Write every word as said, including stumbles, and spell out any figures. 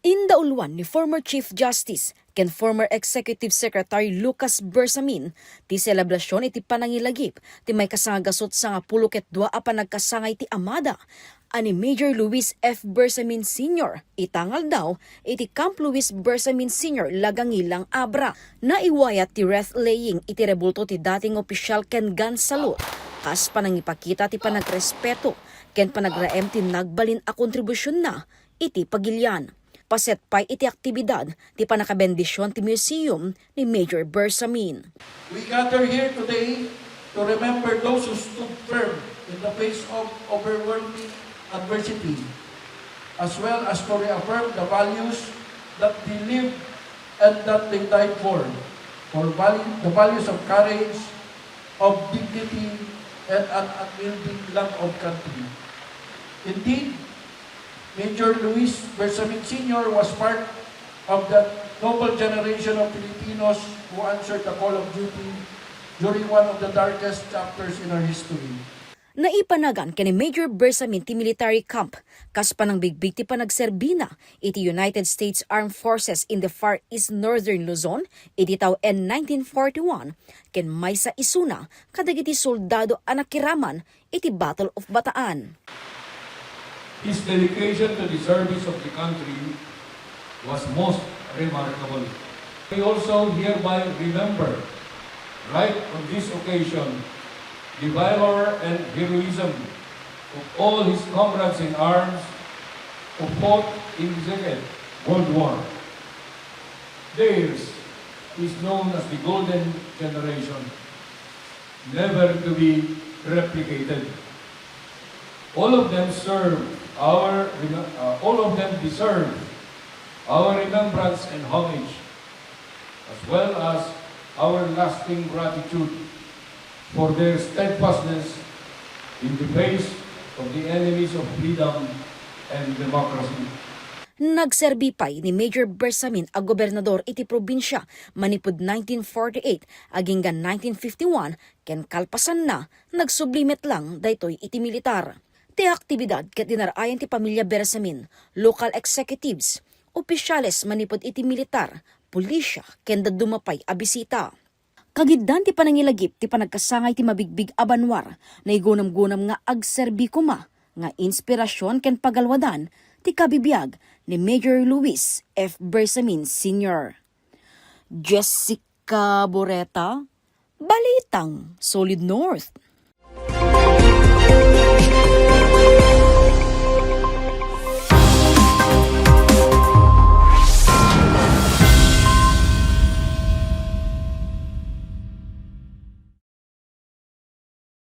Indauluan ni former Chief Justice ken former Executive Secretary Lucas Bersamin ti selebrasion iti panangilagip ti maikasangagaso't sangapulo ket dua a panagkasangay ti amada a ni Major Luis F. Bersamin Senior ita nga aldaw iti Camp Luis Bersamin Senior, Lagangilang, Abra. Naiwayat ti wreath laying iti rebulto ti dating opisyal ken gun salute kas panangipakita ti panagrespeto ken panagraem ti nagbalin a kontribusionna iti pagilian. Paset pay iti aktibidad ti pannakabendision ti museum ni Major Bersamin. We gather here today to remember those who stood firm in the face of overwhelming adversity, as well as to reaffirm the values that they lived and that they died for, for valu-, the values of courage, of dignity, and an unyielding love of country. Indeed, Major Luis Bersamin Senior was part of that noble generation of Filipinos who answered the call of duty during one of the darkest chapters in our history. Naipanagan ken ni Major Bersamin ti military camp kas panangbigbig ti panagserbina iti United States Armed Forces in the Far East Northern Luzon iti tawen nineteen forty-one, ken maysa isuna kadagiti soldado a nakiraman iti Battle of Bataan. His dedication to the service of the country was most remarkable. We also hereby remember, right on this occasion, the valor and heroism of all his comrades in arms who fought in the Second World War. Theirs is known as the Golden Generation, never to be replicated. All of them serve our, uh, all of them deserve our remembrance and homage, as well as our lasting gratitude for their steadfastness in the face of the enemies of freedom and democracy. Nagserbi pay ni Major Bersamin a gobernador iti probinsia manipud nineteen forty-eight agingga nineteen fifty-one, ken kalpasanna, nagsubli met lang daytoy iti militar. Ti aktibidad ket dinarayan ti pamilia Bersamin, local executives, opisyales manipud iti militar, pulisya, ken dadduma pay a bisita. Kagiddan ti panangilagip ti panagkasangay ti mabigbig a banua, naigunamgunam nga agserbi koma nga inspirasyon ken pagaluadan ti kabibiag ni Major Luis F. Bersamin Senior. Jessica Boreta, Balitang Solid North.